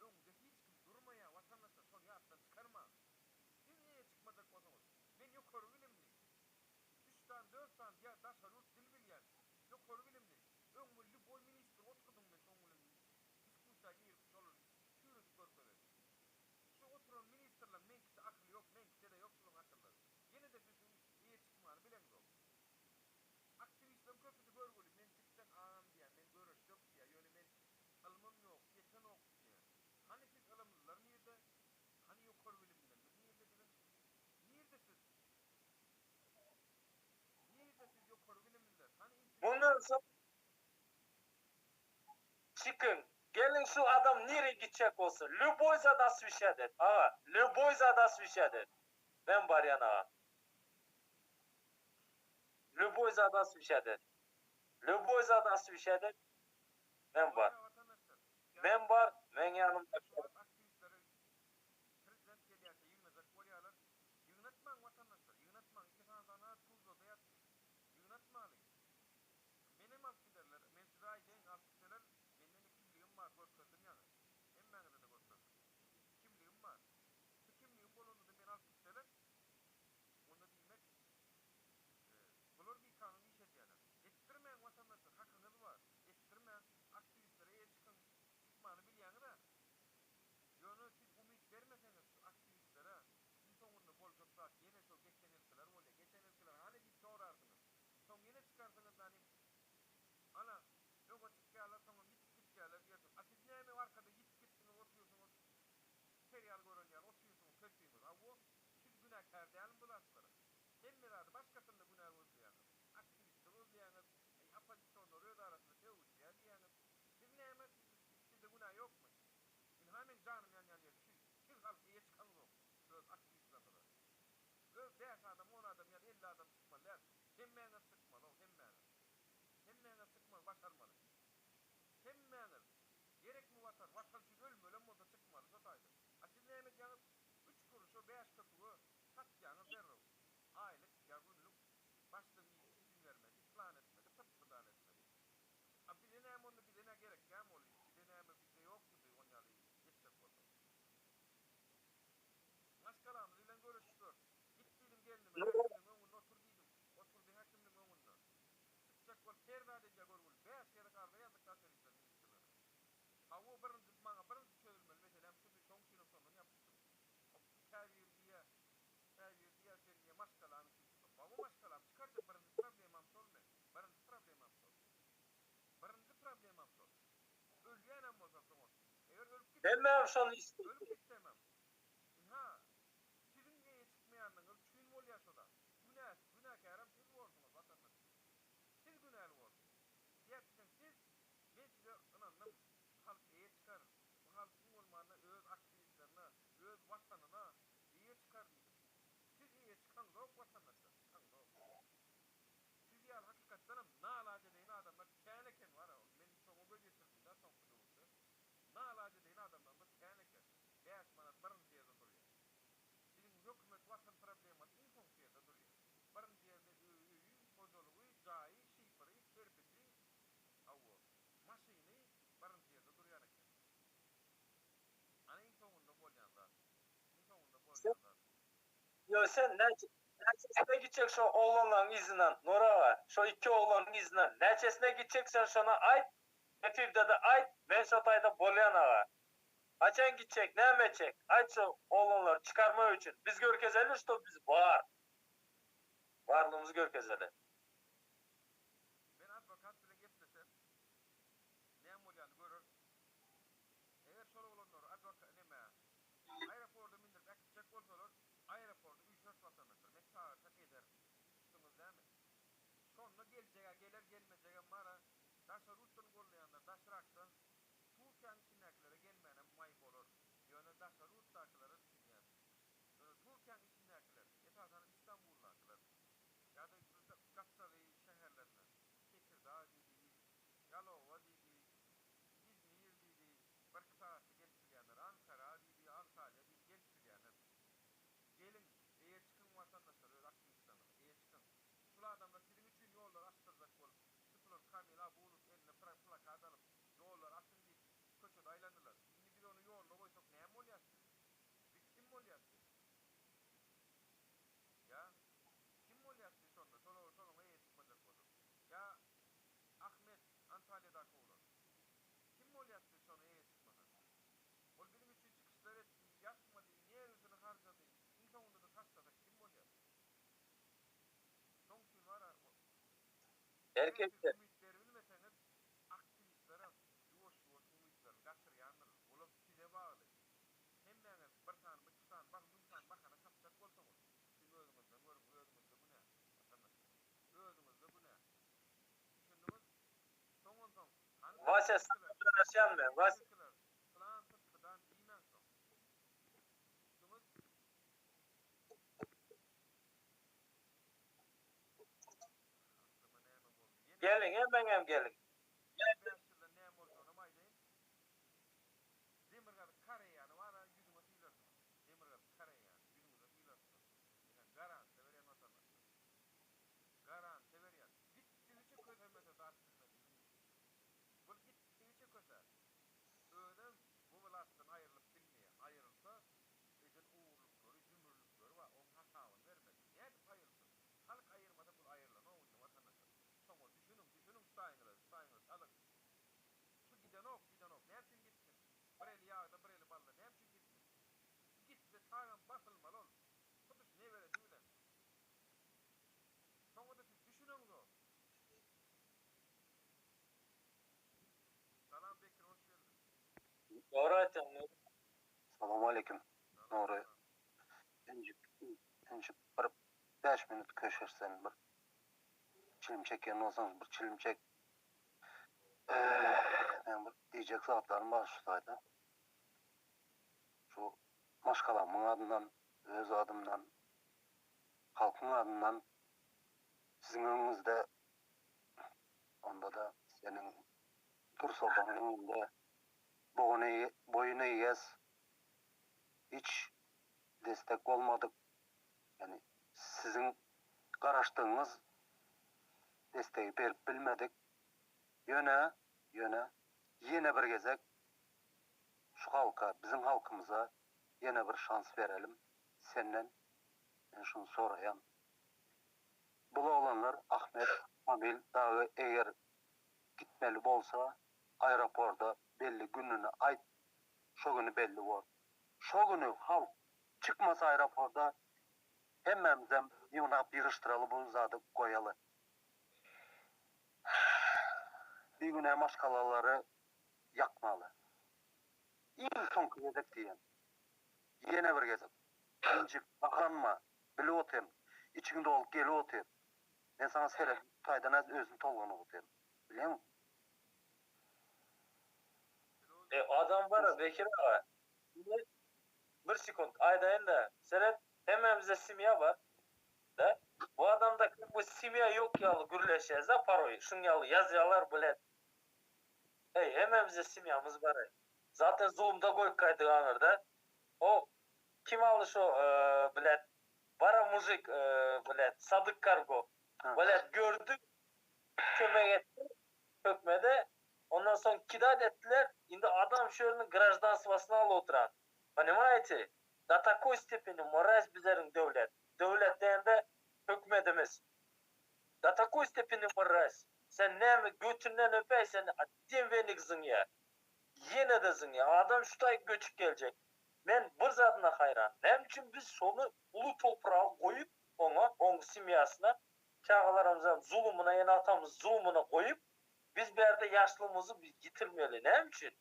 öňde hiç kim durmaýar watandaşlar, şony ýatdan çykarmaň. Siz eýe çykmajak bolsaňyz, men ýokary bilimli, üç sany, dört sany ýa daşary ýurt dil bilýän, ýokary bilimli, öňüme lýuboý ministri oturdyň men şoň bilen diskussiýa girip şolary çüýredip görkezerin. Şu oturan ministrleň meňkiçe akyly ýok, meňkiçe-de ýok şolaň akyllary. Ýene-de siz şu eýe çykmany bileňzok. Aktiwistleriň köpüsi görgüli, men çykjak agam diýýär, men göreşjek diýýär, ýöne men ylmym ýok, ýetenok diýýär. Hany siz ylymlylar nirde? Hany ýokary bilimlilerimiz nirde biziň? Nirde siz? Nirde siz ýokary bilimliler? Hany Mundan intelligent? soň çykyň. Geliň şu adam nire gitjek bolsa, lýuboý zat osweşýat et. Aga, lýuboý zat osweşýat et. Men barýan aga. Lýuboý zat osweşýat et. Lýuboý zat osweşýat et. Men bar. Bolýa watandaşlar. Men bar, meň ýanymda Şu wagt aktiwistleri prezident gelýärkä ýygnajak bolýarlar. Ýygnatmaň watandaşlar, ýygnatmaň. Iki sany sana Tuzlada ýatdy. Ýygnatmalyň. Menem alyp giderler. Men size aýdaýyn, alyp gitseler, mende-de kimligim bar, görkezdim ýaňy. Hemmäňize-de görkezdim. Kimligim bar. Şu kimligim bolanda-da meni alyp gitseler, onda diýmek, bular bikanun iş edýärler. Etdirmäň watandaşlar, hakyňyz bar. Etdirmäň, aktiwistlere eýe çykyň. Çykmany bilýäňiz-ä. Ýöne siz umyt bermeseňiz şu aktiwistlere, iň soňunda boljak zat ýene şo geçen ýylkylar bolýar. Geçen ýylkylar hany diýip sorarsyňyz. Soň ýene çykarsyňyz nanim ana öňe çykýarlar soňam ýitip gitýärler diýersiňiz. A siz näme arkada ýitip gitdiňiz otyrsyňyz serial gören ýaly otyrsyňyz köpüňiz. Hawa siz günäkär dälmi bu zatlara? Hemme zady başgasynda günä gözleýäňiz. Aktiwistde gözleýäňiz, äý oppozisionlar öz arasynda sögüşýär diýýäňiz. Siz näme siz sizde günä ýokmy? Ynha meň janym ýanýan ýeri şü. Siz halk eýe çykaňzok öz aktiwistleriňize. Öz bäş adam, on adam ýa 50 adam çykmaly däl. Hemmäňiz çykmaly-ow, hemmäňiz. Hemmäňiz çykmagy başarmaly. Hemmäňiz. Gerekmi Watan? Watan üçin ölmelem bolsa çykmaly şo taýda. A siz näme edýäňiz? Üç kuruşa, bäş köpüge satýaňyz derrew. Aýlyk ýa günlük başlygyň işi izin bermedi, plan etmedi, pyt-pydan etmedi. A bize näme onda bize nä gerekýämi ol iş? Bize näme bizde ýokmudy onýaly etjek bolsak? Maşgalamyz bilen görüşip gör. Git diýdim gelnime, häkimligiň öňünde otur diýdim. Oturdy häkimligiň öňünde. Çykjak bolup her zat edýär görgüli. Bäş gezek arza ýazdyk daşary işler ministrligine. Hawa birinji maňa birinji çözülmeli meselem şudy şoň üçinem şondan ýapyşdym. Käbiri diýýär, käbiri diýýär sen diýýär maşgalaň üçin çyk. Hawa maşgalam çykarjak birinji problemam şol meň. Birinji problemam şol. Birinji problemam şol. Ölýänem bolsam şoňa. Eger ölüp gitsem, Hemmäm şony isleýär. ölüp gitsemem. Ynha, siziň eýe çykmaýanlygyňyz üçin bolýar şo zat. Günä, günäkärem siz borsuňyz, watandaşlar. Siz günäli borsuňyz. Sebäp diýseň siz, men size ynandym, şu halk eýe çykar, bu halk iň bolmanda öz aktiwistlerine, öz watanyna eýe çykar diýdim. Siz eýe çykaňzok watandaşlar, çykaňzok. Siz ýaly hakykatdanam nalajedeýin adamlar kän eken bar-a, men şoňa göz ýetirdim-dä soňky döwürde. Nalajedeýin adamlarymyz kän eken. Bäş manat birinji ýerde durýar. Biziň hökümet watan problemasy iň soňky ýerde durýar. Birinji ýerde öýi, hojalygy, jaýy, şiferi, kerpiji, hawa, maşyny birinji ýerde durýan eken. Ýok sen näçe näçesine gitjek şo oglanlaryň yzyndan Nury aga şo iki oglanyň yzyndan näçesine gitjek sen şony aýt efirde-de aýt men şo taýda bolýan aga haçan gitjek näme etjek aýt şo oglanlary çykarmak üçin biz görkezeli şto biz bar barlygymyzy görkezeli. Men adwokat bilen gepleşerin. Näme bolýany göreris. Eger şol oglanlary adwoka neme aeroporda mindirip äkitjek bolsalar, aeroporda üýşeris watandaşlar. Men çagyrsak ederin. Düşdüňiz dämi? Şonda geljeg-ä geler, gelmejegem bar-a. Daşary ýurtdan gollaýanlar daşrakdan Türkiýäň içindäkilere gelmänem maý bolar. Ýöne daşary ýurtdakylara düşünýän. Ýöne Türkiýäň içindäkiler, esasanam Istanbuldakylar ýa-da gapdaly şäherlerinde, Tekirdag diýdi, Ýalowa diýdi, Izmir diýdi, birki sagatda gelip bilýänler, Ankara diýdi, Antalýa diýdi, gelip bilýänler. Geliň, eýe çykyň watandaşlar, öz aktiwistleriňize, eýe çykyň. Şul adamlar siziň üçin ýollary açdyrjak bolup, tutulan Kamil Abulow eline plakat alyp, ýollary açyň diýip, köçede aýlandylar. Indi biz ony ýolda goýsak näme bolýas biz? Biz kim bolýas biz? Ýa, kim bolýas biz şonda, şola, şolaňa eýe çykmajak bolsak? Ýa, Ahmet, Antalýadaky oglan. Kim bolýas biz şoňa eýe çykmasak? Ol biziň üçin çykyşlar etdi, ýatmady, nerwisini harjady, iň soňunda-da taşlasak kim bolýas? Şoň üçin bar-a, eger siz Erkekler. umyt beribilmeseňiz, aktiwistlerem ýuwaş-ýuwaş umytlaryny gaçyrýandyr. Olam size bagly. Hemmäňiz bir sany, iki sany, bak, müň sany bahana tapjak bolsaňyz, siziň özüňizden görüň, özüňizde günä, watandaşlar. Özüňizde günä. Düşündiňiz? Soň onsoň, hany Wasýa saňa Türkiýedäkiler, garaşýan hany men Wasýa. Türkiýedäkiler, pylan pytgydan diýmäň soň. Düşdüňiz? Aklyma näme boldy? Ýene Geliň hemmeňem geliň. Ýene bäş ýyldan näme boljagyny aýdaýyn. Demirgazyk Koreýany bar-a ýüzüňe sylarsyňyz. Demirgazyk Koreýany ýüzüňize sylarsyňyz. Ine, garantiýa berýän watandaşlar. Garantiýa berýän. Gitdigiçe kösemese daş bilmez iliň ýüzi. Bul gitdigiçe kösär. Özem bu wlastdan aýrylyp bilmeýär. Aýrylsa, eden ogurlyklary, jümürlikleri bar, oň hasabyny bermeli. Nädip aýrylsyn? Halk aýyrmasa bul aýrylanok indi watandaşlar. Şoňa düşüniň, düşüniň şu taýyňyza, şu taýyňyza çalyň. Şu gidenok, gidenok. Näme üçin gitsin? Bir eli ýagda, bir eli balda. Näme üçin gitsin? Şu gitse tagam basylmaly ol. Tutuş neberesi bilen. Şoňa-da siz düşüneňzok. Salam Bekir hoş geldiň. Dogry aýtýaň Nury. Salowmaleýkim Salam Nury. salam. Injik injik bir bäş minut köşeşsen bir çilim çekýän bolsaň bir çilim çek. Meň bir diýjek zatlarym bar şu taýda. Şu maşgalamyň adyndan, öz adymdan, halkyň adyndan siziň öňüňizde onda-da seniň Dursoltanyň öňünde boýun egýäs. Hiç destek bolmadyk. Ýagny siziň garaşdygyňyz destegi berip bilmedik. Ýöne, ýöne ýene bir gezek şu halka, biziň halkymyza ýene bir şans berelim. Senden men şuny soraýan. Bul oglanlar Ahmet, Kamil dagy eger gitmeli bolsa aeroporda belli gününi aýt şo güni belli bor. Şo güni halk çykmasa aeroporda hemmämizem ýygnap ýygyşdyraly bu zady goýaly. Bigünä maşgalalary ýakmaly. Iň soňky gezek diýen. Ýene bir gezek. Injik, gaharlanma, bilip otyryn. Içiň dolup gelip otyr. Men saňa seredip taýdan az özüm tolgunyp otyryn. Bilýäňmi? E adam bara Bekir aga. Indi bir sekunt aýdaýyn-da. Seret, hemmämizde semýa bar. Da. Bu adamda kak bu semýa ýok ýaly gürleşýäs-da poroý. Şuň ýaly ýazýalar blet. Eý, hemmämizde semýamyz bar-aý. Zaten zulumda goýup gaýdyk aňyrda. O kim aldy şo blet bara mujik blet Sadyk kargo blet gördi kömek etdi hökmede ondan soň kidat etdiler indi adam şu ýeriniň graždanstwasyny alyp oturan ponimaýete do takoý stepeni mraz bizleriň döwlet. Döwlet diýende hökümetimiz. Do takoý stepeni mraz. Sen näme götünden öpäý sen dem wenik zyňýa. Ýene-de zyňýa. Adam şu taýy göçüp geljek. Men bir zadyna haýran. Näme üçin biz şony uly topraga goýup oňa, oň semýasyna, çagalarymyzam zulumyna, ene-atamyz zulumyna goýup, biz bärde ýaşlygymyzy biz ýitirmeli. Näme üçin?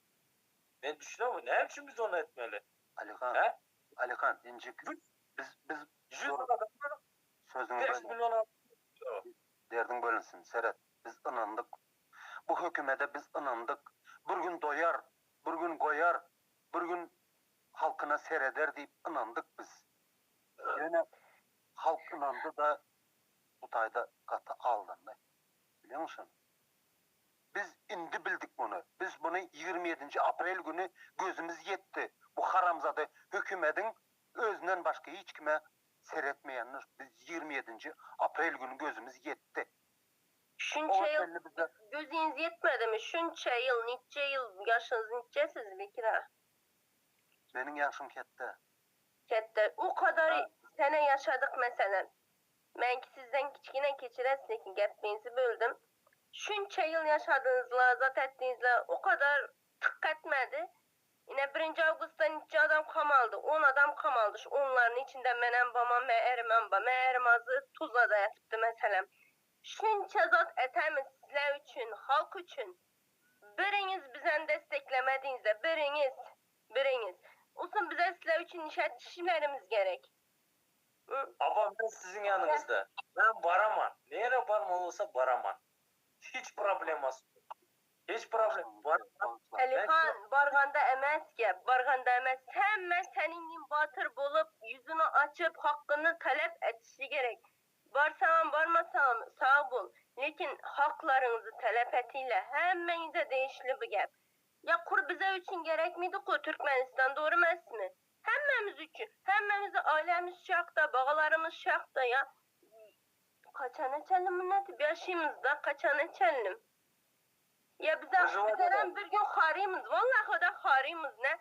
Men düşünemok. Näme üçin biz ony etmeli? Alyhan, Hä? Alyhan, injik biz biz Ýüz adama sözüňi 5 bölýän. million adam Derdiň bölünsin. Seret, biz ynandyk. Bu hökümede biz ynandyk. Bir gün doýar, bir gün goýar, bir gün halkyna sereder diýip ynandyk biz. Ýöne halk ynandy-da bu taýda gaty aldandy. Bilýäňmi şony? Biz indi bildik muny. Biz muny 27-nji aprel güni gözümiz ýetdi. Bu haramzada hökümediň özünden başga hiç kime seretmeýänine biz 27-nji aprel güni gözümiz ýetdi. Şunça Oňa ýyl çenli bize gözüňiz ýetmedimi? Şunça ýyl, niçe ýyl, ýaşyňyz niçe siz Bekir aga? Meniň ýaşym ketde. Ketde. O kadar Ha. sene ýaşadyk meselem. Menki sizden kiçgine keçiräs lekin gepinizi böldüm. Şunça ýyl ýaşadyňyzla, zat etdiňizle o kadar tykk etmedi. Ine birinji awgustda niçe adam kamaldy? On adam kamaldy. Şu onlaryň içinde menem bama, me erimem ba. Me erim azy Tuzlada ýatypdy meselem. Şunça zat etemiz sizler üçin, halk üçin. Biriňiz bizem desteklemediňizde, biriňiz, biriňiz. Olsun bize sizler üçin nişe çişlerimiz gerek. Hı? Apa men siziň ýanyňyzda. Men baraman. Nere barmaly bolsa baraman. Hiç problemasy ýok. Hiç problem. Baraman. Alihan, barganda emes gep, barganda emes. Hemme seniň batyr bolup, ýüzüni açyp, hakyny talap etişi gerek. Barsaňam barmasaňam sag bol. Lekin haklaryňyzy talap etile. Hemmeňize degişli bu gep. Ya kur bize üçin gerekmiydi ku Türkmenistan doğru mesmi? Hemmemiz üçin. Hemmemizi ailemiz şakta, bagalarymyz şakta ya. Kaçan eçelim minneti yaşımızda kaçan eçelim. Ya bize bizden bir gün harimiz. Vallahi da harimiz ne?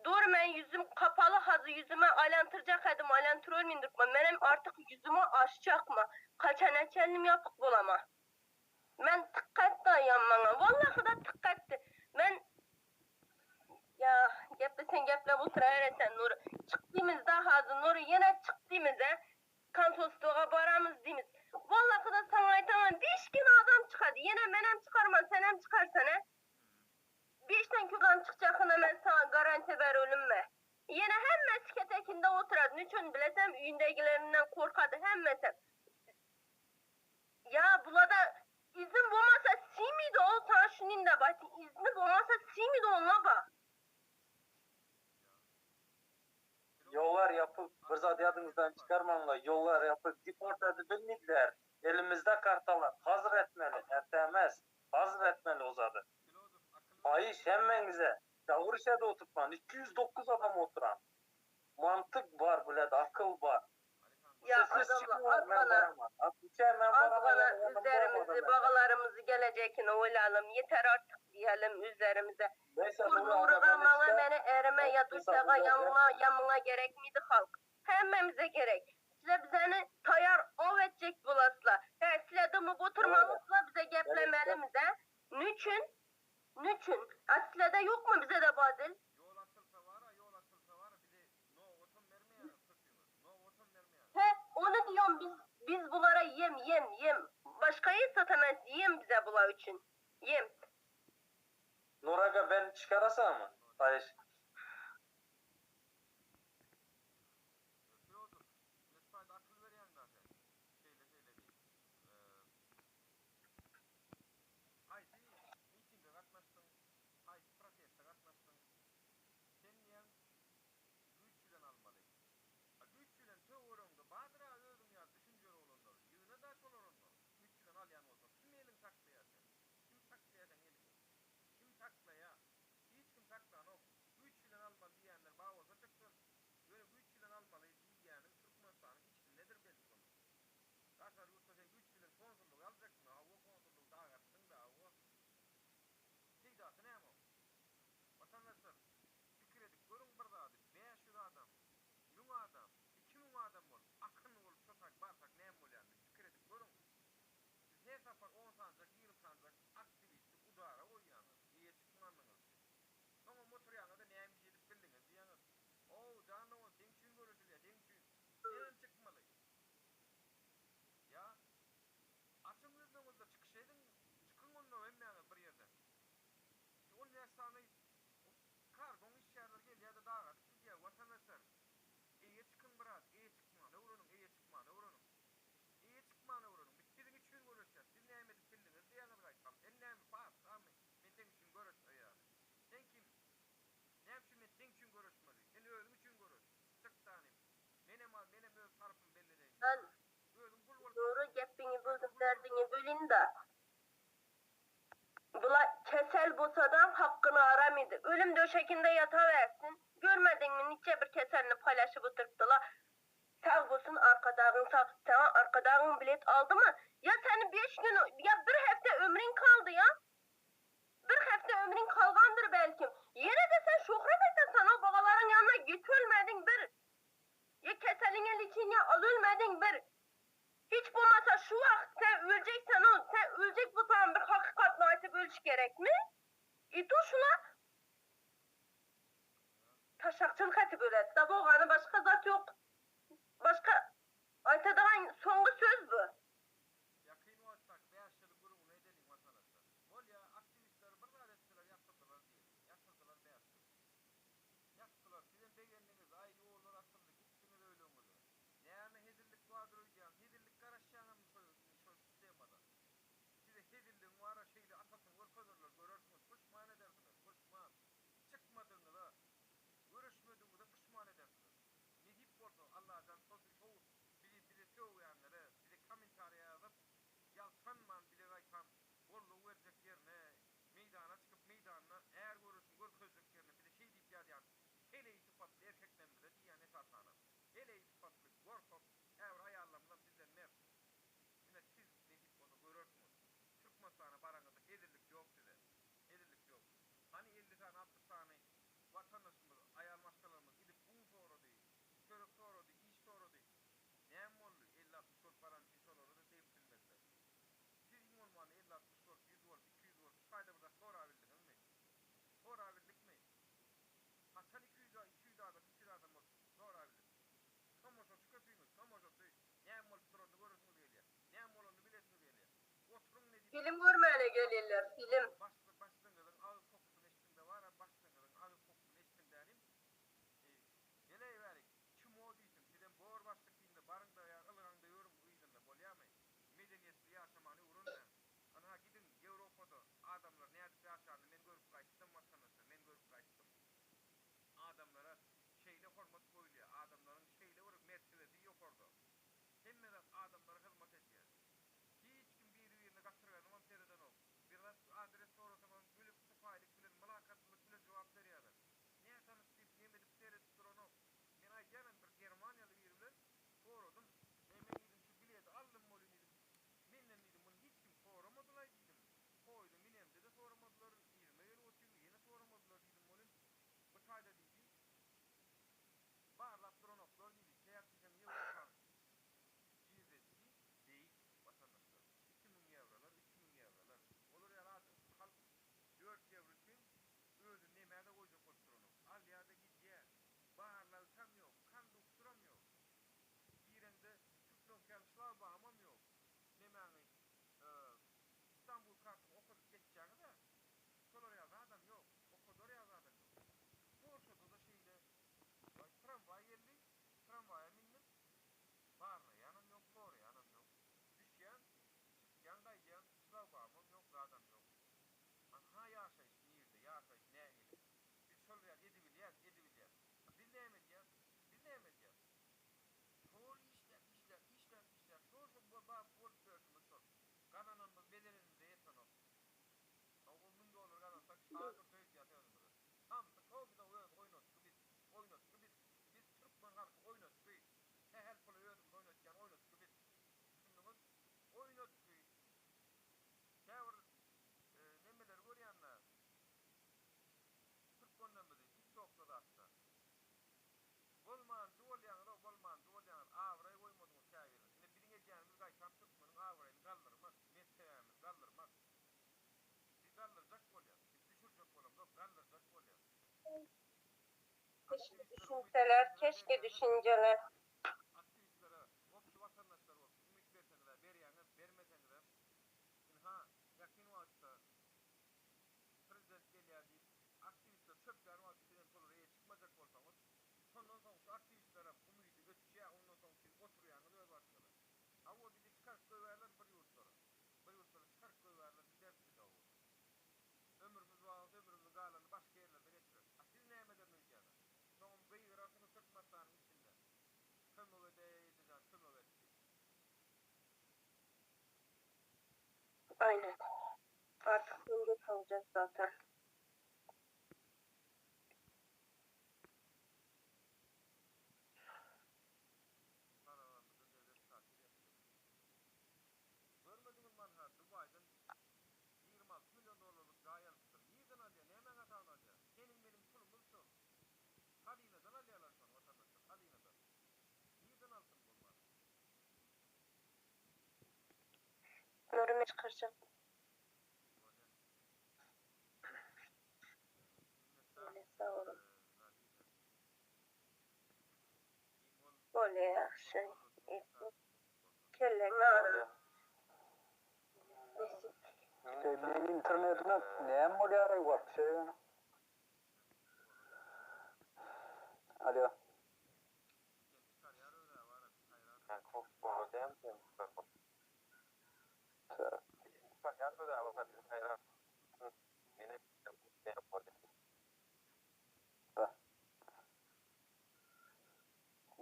Doğru ben yüzüm kapalı hazı yüzüme alantıracak edim alantır ölmeyindirtme. Benim artık yüzümü açacak mı? Kaçan eçelim yapık bulama. Ben tıkkattı ayağım bana. Vallahi da tıkkattı. Ben ya geplesen geple bu sıra öğreten Nur. Çıktığımızda hazı Nur yine çıktığımızda konsolosluğa baramız deyimiz. Vallahi da sana aytamam. Beş gün adam çıkardı. Yine menem çıkarman senem çıkarsan he. Beşten kökan çıkacağına ben sana garanti ver ölünme. Yine hemmesi ketekinde oturardı. Niçin bilesem üyündekilerinden korkardı hemmesi. Ya bulada izin bulmasa simidi ol sana şunun da bak. İzni bulmasa simidi onunla bak. Yollar yapıp, bir zat ýadyňyzdan çykarmaňlar. Yollar yapıp deport edilmediler. Elimizde kartalar. Hazır etmeli. Ertemez. Hazır etmeli o zadı. Haýyş hemmeňize. Gavurşada oturtman. 209 adam oturan. Mantık var bile, akıl var. Ya Sessiz adamla çıkıyorlar, az ben bana baramam. Az ben az baramam, bana yanımda üzerimizi, olmadan. bağlarımızı gelecekine oylayalım. Yeter artık diyelim üzerimize. Neyse, Kur Nuri aga, nurga ben mala işte- mene erime ya duşağa yanına yanına gerek miydi halk? Hemmemize gerek. Size bizeni tayar av edecek bulasla. He size dımıp oturmalısla bize geplemelimize. Niçin? Niçin? Ha size de yok mu bize de badil? Yol açılsa var yol açılsa var bizi no otum vermeyen köpüğümüz. No otum vermeyen. He onu diyorum biz biz bunlara yem yem yem. Başkayı satamaz yem bize bula için. Yem. Nur aga ben çıkarasam mı? Hayır. Filozof, ne akıl veren zaten. Şeyle şeyle değil. Ee, Haýsy mitinge gatnaşdyň, haýsy proteste gatnaşdyň? Sen diýen güýç bilen almaly. A güýç bilen töweregiňde badyra özüň ýa düşünjeli olanlar, ýüne da şolar onlar. Güýç bilen alýan bolsa kim elin saklaýar sen? Kim saklaýar sen elini? Kim saklaýar? Hiç kim saklanok. Güýç bilen almaly diýenler bar bolsa çyksyn. Ýöne güýç bilen almaly diýýäniň Türkmenistanyň içindedir belki onun. Daşary ýurtda sen güýç bilen konsullyk aljakmy? Hawa konsullygy dagatdyň da, hawa. Peýdasy näme o? Vatandaşlar, pikir edip görüň bir zady, 500 adam, 1000 adam, 2000 adam bolup, akyn sapar on sanjak, 20 sanjak aktiwisti udara goýýaňyz, eýe çykmanlygyňyz üçin. Soňam oturýaňyz-da näme iş edip bildiňiz diýýäňiz. Ow, jan dogan, seň üçin göreşilýär, seň üçin. Senem çykmaly. Ýa, açyň ýüzüňizde çykyş ediň, çykyň onda hemmäňiz bir ýerden. Şu 15 sany kargoň işgärleri gelýär-de dagadyp gidýär, watandaşlar. Eýe çykyň biraz, eýe çykmany öwreniň, eýe çykmany öwreniň. Eýe çykmany öwreniň. Biz siziň üçin göreşýäs. Siz näme edip bildiňiz diýýäňiz gaýtam. Sen näme, patyşamy? Men seň üçin göreşse ýaly. Sen kim? Näme üçin men seň üçin göreşmeli? Sen özüň üçin göreş. Çyk danym. Menem al, menem öz tarapymy belli edeýin. Ben Özüň gul bolup doğru gepini Özüň böldüm, gul bolup derdini bölün de. Bula kesel bolsadan hakkını aramıydı. Ölüm döşekinde yataversin. Görmedin mi niçe bir keselini paylaşıp oturttular. Sağ olsun arkadağın sağ. Sana arkadağın bilet aldı mı? Ya seni beş gün ya bir hafta ömrün kaldı ya. Bir hafta ömrün kalgandır belki. Yine de sen şöhret etsen sana babaların yanına git ölmedin bir. Ya keseline liçine al ölmedin bir. Hiç bulmasa şu vakt sen öleceksen o, sen ölecek bu zaman bir hakikatini aytıp ölüş gerek mi? E dur şuna taşakçılık etip ölet. Da boğanı başka zat yok. Başka aytadağan soňky söz bu. Ýakyn wagtdaky 5 ýyly gürrüňini edeliň watandaşlar. Bolýa aktiwistler bir zat etdiler, ýatyrdylar diýeli. Ýatyrdylar 5 ýyl. Ýatdylar, sizem begendiňiz, aý ýollar açyldy, gitdiňiz öýleriňize. Näme hezillik bardyr öýdýäň, hezillik garaşýaňam şo şo sistemada. Size hezilligiň bara şeýle atasyny görkezerler, görersiňiz, puşman edersiňiz, puşman. Çykmadygyňyza, görüşmedigiňize puşman edersiňiz. Nesip bolsa Allajan şo şo bizi bize sögýänlere, bize kommentariýa ýazyp, ýaltanman bize gaýtam goldaw berjek ýerine, meýdana çykyp meýdanda är görüşini görkezjek ýerine bize şeý diýip ýazýan heleý sypatly erkeklerimize diýýän esasanam. Heleý sypatly gorkak käbir aýallarymyzam bizden mert. Ine siz nesip bolsa görersiňiz. Türkmenistana baraňyzda hezillik ýok size. Hezillik ýok. Hany 50 sany 60 sany watandaşymyz, aýal maşgalalarymyz gidip un sorady, çörek sorady, iş sorady. Näme boldy? 50-60 bolup baran üçin şolara-da degip bilmediler. Siz iň bolmanda 50-60 bolup, 100 bolup, 200 bolup şu taýda bir zat sorabildiniňmi? Sorabildikmi? Haçan 200 200 adam, 300 adam bolup sorabildik? Tomaşaçy köpüňiz, tomaşaçy. Näme bolup duranyny göresiňiz gelýär. Näme bolanyny bilesiňiz gelýär. Oturyň ne diýip Film görmäne gelirler, film. Başly başlygyňyzyň agyz kokusyny eşitdiňde bara başlygyňyzyň agyz kokusyny eşitdiň dänim. E, geleý bärik, çmo diýsin, sizem bor başlyk diýinde baryň da ýa ylgaňda ýörüň yzynda bolýamy? Medeniýetli ýaşamany öwrenmäň. Anha gidiň Ýewropada adamlar nädip ýaşanyny men görüp gaýtdym watandaşlar, men görüp gaýtdym. Adamlara şeýle hormat goýulýar, adamlaryň şeýle bir mertebesi ýokarda. Hemme zat adamlara hyzmat edýär. Hiç kim biri-birine gatyrganybam seredenok. Bir zat adres sorasaňam gülüp, sypaýylyk bilen, mylakatlylyk bilen jogap berýärler. Nätanyş diýip neme edip seredip duranok. Men aýdýanam bir germaniýaly biri bilen soradym. E men diýdim şu bileti aldym welin diýdim. Menden diýdim muny hiç kim soramadylaý diýdim. Poýuzda minemde-de soramadylar, yzyma gelip otyryn ýene soramadylar diýdim welin bu taýda diýdi. Barlap duranoklar diýdi. Sebäp diýseň Ýewropaň girdejisi beýik watandaşlar. 2000 ýewrolar, 3000 ýewrolar. Olar ýaly adam halk 4 ýewro üçin özüni näme-de goýjak bolup duranok. Alýar-da gidýär. Barlagçam ýok, konduktoram ýok. Gireňde türkmenkä şlagbaumam ýok. Nemäňi İstanbul kartyňy okadyp geçýäňiz-ä. Şolar ýaly adam ýok. Okadar ýaly adam ýok. Polşada-da şeýle Waý, tramwaý geldi. Tramwaýa mindim. Barlaýanam ýok, soraýanam ýok. Düşýän, çykýan, gaýdýan, şlagbaumam ýok, zadam ýok. Anha ýaşaýyş nirde, ýaşaýyş nähili? Biz şol ýaly edibilýäs, edibilýäs. Biz näme edýäs? Biz näme edýäs? Şol işläp, işläp, işläp, işläp, şol şol bolup ýörşümiz şol. Gazananymyz bedenimize ýetenok. O 1000 dollar gazansak şadyr söýüp özümizi. Hamsy kobizow öz oýnatgy biz. Oýnatgy biz. Biz türkmen halky oýnatgy. Sähel puly özümiz oýnatýan oýnatgy biz. Düşündiňiz? Oýnatgy. Käbir e, nemeleri görýänler türkmenlerimizi TikTokda zatda. Bolmanjy bolýaňyz, o bolmanjy bolýaňyz, abraý goýmadyňyz käbiriňiz. Ine biziň edýänimiz gaýtam türkmeniň abraýyny galdyrmak, mertebämizi. Keşke düşünseler, keşke düşünceler. Aktiwistlere, obşi watandaşlar bolup umyt berseňizä berýäňiz, bermeseňizem, ynha, ýakyn wagtda prezident gelýär diýip, aktiwistler çöplän wagty sizem şolara eýe çykmajak bolsaňyz, şondan soň şu aktiwistlerem umydy öçýär, ondan soň siz oturýaňyz öz başyňyza. Hawa, bizi çykaryp goýbärler bir ýurtlara. Bir ýurtlara çykaryp goýbärler, gideris biz hawa. Ömrümiz wagty ömrümiziň galanyny başga ýerlerde geçireris. A siz näme ederin öýdýäňiz? Soňam gygyrarsyňyz Türkmenistanyň içinde. Kömek edeý Ejejan kömek et diýip. Aynen. Artık denge kalacak zaten. Paralarymyza devlet tatil ýapýar. Görmediňiz manha Dubaýdan 26 million dollarlyk jaý alypdyr. Nirden alýar? Nämäň hasabyna alýar? Seniň meniň pulumyz şol. Hazynadan alýarlar şony watandaşlar, hazynadan. Nirden alsyn bu maly? Nury çykarjak. Bolýa. Minnetdar. Öyle sag bolun. Zarina. Bolýa ýagşy. Kelleň agrar. Nesip. Meň internetime näme bolýaraý wapşe ýöne. Alýo.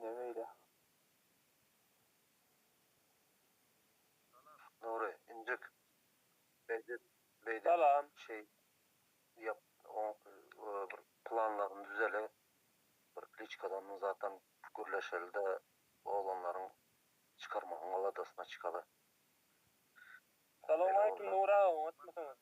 Ne beýle. Nury, injik. Beýdip, beýdip Salam. şey ýap, o bir planlaryny düzeli. Bir kliçkadan zatdan gürleşeli-de oglanlaryň çykarmagyň aladasyna çykaly. Salowmaleýkim Nury aga oňatmysyňyz?